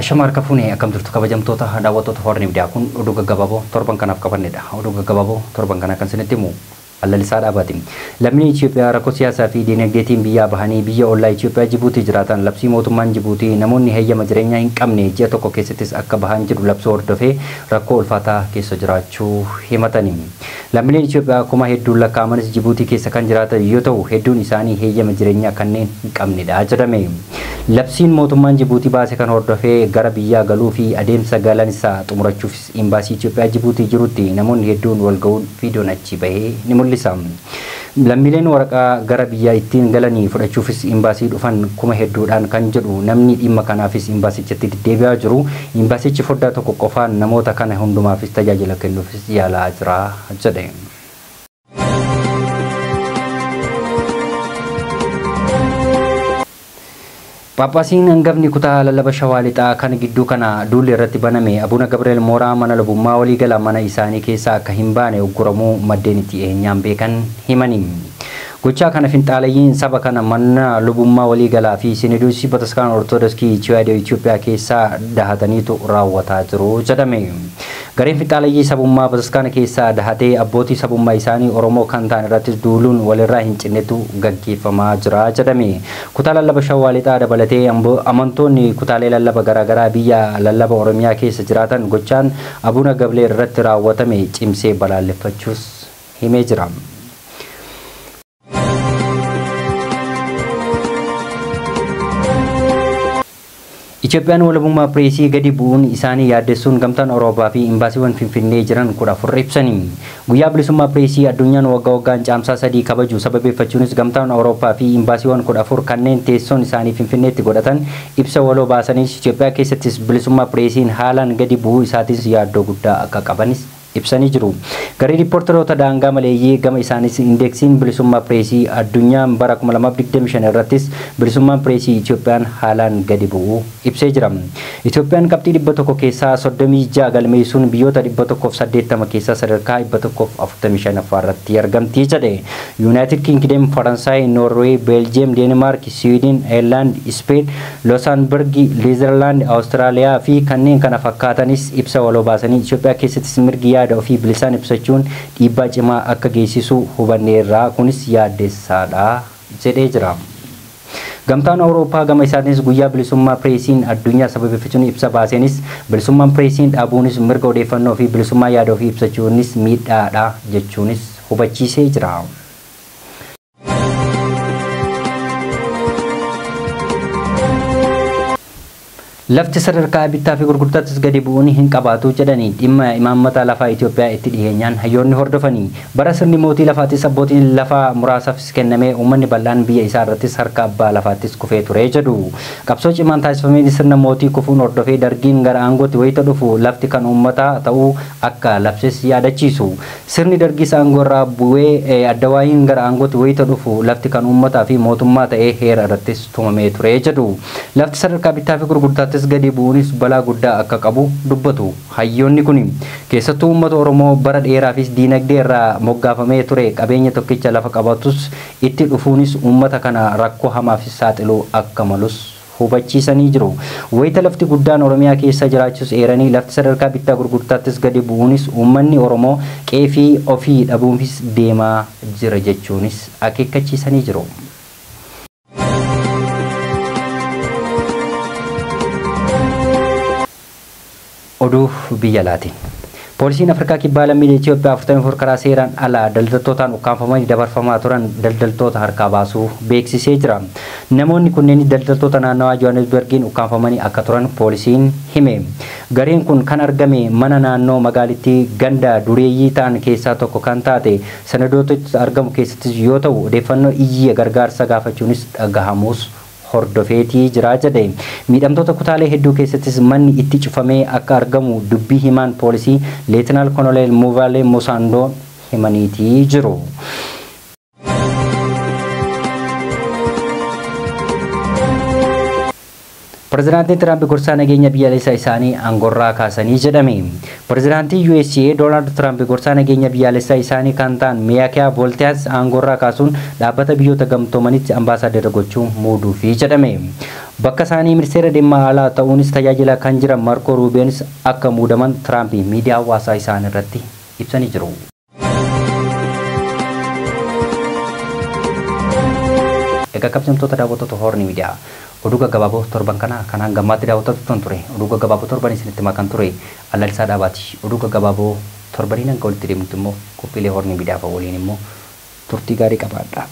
Ashama harka fuunee akkam jirtu kabajamtoota daawwattoota Horn Miidiyaa kun oduu gaggabaaboo torban kanaaf qabannedha. Oduu gaggabaaboo torban kana kan isinitti himu Lalisaa Dhaabaati. Lammiin Itoophiyaa rakkoo siyaasaa fi diinagdeetiin biyyaa bahanii biyya ollaa Itoophiyaa Jibuutii jiraatan labsii mootummaan Jibuutii namoonni heeyyama jireenyaa hin qabne ji'a tokko keessattis akka bahan jedhu labsuu hordofee rakkoo ulfaataa keessa jiraachuu himatani. Lammiileen Itoophiyaa kuma hedduun lakkaa'amanis Jibuutii keessa kan jiraatan yoo ta'u hedduun isaanii heeyyama jireenyaa kanneen hin qabnedha jedhame. Labsiin mootummaan Jibuutii baase kan hordofee gara biyyaa galuu fi adeemsa galansaa xumurachuufis imbaasii Itoophiyaa Jibuutii jirutti namoonni hedduun wal ga'uun viidiyoon achi bahee ni mul'isa. Lammiileen waraqaa gara biyyaa ittiin galanii fudhachuufis imbaasii dhufan kuma hedduudhaan kan jedhu namni dhimma kanaafis imbaasichatti deddeebi'aa jiru. Imbaasichi foddaa tokko qofaan namoota kana hundumaafis tajaajila kennuufis yaalaa jira jedhe. Paappaasiin hangafni kutaa lallaba Shawaa Lixaa kan gidduu kana duulli irratti baname Abuna Gabriel Mooraa mana lubummaa waliigala mana isaanii keessaa akka hin baane ugguramuu maddeen itti eenyaan beekan himani. Gochaa kana finxaalayyiin saba kana mana lubummaa waliigalaa fi Siniduusii Bataskaana Ortodoksii Itoophiyaa keessaa dahataniitu raawwataa jiru jedhame. Gareen finxaalayyii sabummaa bataskaana keessaa dahatee abbootii sabummaa isaanii Oromoo kan ta'an irrattis duuluun walirraa hin cinnetu gaggeeffamaa jira jedhame. Kutaa lallaba Shawaa Lixaa dabalatee amantoonni kutaalee lallaba garaagaraa biyya lallaba Oromiyaa keessa jiraatan gochaan Abuna Gabriel irratti raawwatame cimsee balaaleffachuus himee jira. Itoophiyaan walabummaa pireesii gadi bu'uun isaanii yaaddessuun gamtaan Awurooppaa fi imbaasiiwwan Finfinnee jiran 14 ibsani. Guyyaa bilisummaa pireesii addunyaan waggaa waggaan caamsaa 3 kabaju sababeeffachuunis gamtaan Awurooppaa fi imbaasiiwwan 14 kanneen teessoon isaanii Finfinneetti godhatan ibsa waloo baasaniis Itoophiyaa keessattis bilisummaa pireesiin haalaan gadi bu'uu isaatis yaaddoo guddaa akka qabanis ibsanii jiru. Garee riippoortaroota daangaa maleeyyii gama isaanis indeeksiin bilisummaa pireesii addunyaan bara 2025 irrattis bilisummaan pireesii Itoophiyaan haalaan gadi bu'uu ibsee jira. Itoophiyaan qabxii 100 keessaa 36 galmeessuun biyyoota 180 keessaa sadarkaa 145 irratti argamti jedhe. Yuunaayitid Kingdom, Faransaay, Noorweey, Beeljiyeem, Deenmaark, Siwiidin, Ayirlaand, Ispeen, Loosaanbergi, Neezerlaand, Awustiraaliyaa fi kanneen kana fakkaatanis ibsa waloo baasanii Itoophiyaa keessattis mirgi yaada ofii bilisaan ibsachuun dhiibbaa cimaa akka geessisu hubanneerra, kunis yaaddessaadha jedhee jira. Gamtaan Awurooppaa gama isaatiinis guyyaa bilisummaa pireesiin addunyaa sababeeffachuun ibsa baaseenis bilisummaan pireesiin dhaabuunis mirga odeeffannoo fi bilisummaa yaada ofii ibsachuunis miidhaadha jechuunis hubachiisee jira. Lafti sadarkaa bittaa fi gurgurtaattis gadi bu'uun hin qabaatu jedhanii dhimma imaammata lafaa Itoophiyaa itti dhiyeenyaan hayyoonni hordofanii bara sirni mootii lafaattis abbootiin lafaa muraasaafis kennamee uummanni bal'aan biyya isaa irrattis harka abbaa lafaattis kufee ture jedhu. Qabsoo cimaan taasifameen sirna mootii kufuun hordofee dargiin gara aangootti wayita dhufu lafti kan uummataa ta'uu akka labses yaadachiisu. Sirni dargis aangoo irraa bu'ee addawaayiin gara aangootti wayita dhufu lafti kan uummataa fi mootummaa ta'ee heera irrattis tumamee ture jedhu. Lafti sadarkaa bittaa fi gurgurtaattis gadi bu'uunis balaa guddaa akka qabu dubbatu. Hayyoonni kun keessattuu uummata Oromoo bara dheeraafis diinagdee irraa moggaafamee ture qabeenya tokkicha lafa qabatus itti dhufuunis uummata kana rakkoo hamaafis saaxiluu akka malus hubachiisanii jiru. Wayita lafti guddaan Oromiyaa keessa jiraachuus eeranii lafti sadarkaa bittaa gurgurtaattis gadi bu'uunis uummanni Oromoo qeefii ofii dhabuufis deemaa jira jechuunis akeekkachiisanii jiru. Oduu biyya laatiin. Poolisiin Afrikaa Kibbaa lammiilee Itoophiyaa 44 karaa seeraan alaa daldaltootaan ukkaanfamanii dabarfamaa turan daldaltoota harkaa baasuu beeksisee jira. Namoonni kunneen daldaltoota naannawaa Johannesburgiin ukkaanfamanii akka turan poolisiin hime. Gareen kun kan argame mana naannoo magaalittii ganda dureeyyii ta'an keessaa tokko kan taate sanadootatti argamu keessattis yoo ta'u odeeffannoo iyya gargaarsa gaafachuunis dhagahamus hordofeetii jira jedhe. Miidhamtoota kutaalee hedduu keessattis manni itti cufamee akka argamu dubbii himaan poolisii Leetinaal Koloneel Muuvaalee Mosaandoo himaniitii jiru. Pireezidaantiin Tiraamp gorsaa nageenya biyyaalessaa isaanii aangorraa kaasanii jedhame. Pireezidaantiin USA Doonaald Tiraamp gorsaa nageenya biyyaalessaa isaanii kan ta'an Miyaakyaa Vooltiyaas aangorraa kaasuun dhaabbata biyyoota gamtoomanitti ambaasaadara gochuun muuduufi jedhame. Bakka isaanii ministeera dhimma alaa ta'uunis tajaajila kan jiran Maarkoo Ruubiyoonis akka muudaman Tiraamp miidiyaa hawaasaa isaan irratti ibsanii jiru. Egaa kabajamtoota daawwattoota Hoorni Miidiyaa, oduu gaggabaaboo torban kana kanaan gammaatti daawwattoota ture. Oduu gaggabaaboo torban isinitti himaa kan ture Allalisaa Dhaabaati. Oduu gaggabaaboo torbaniin hanga walitti deemnutti immoo qophiilee Hoorni Miidiyaa waliin immoo turtii gaarii qabaadha.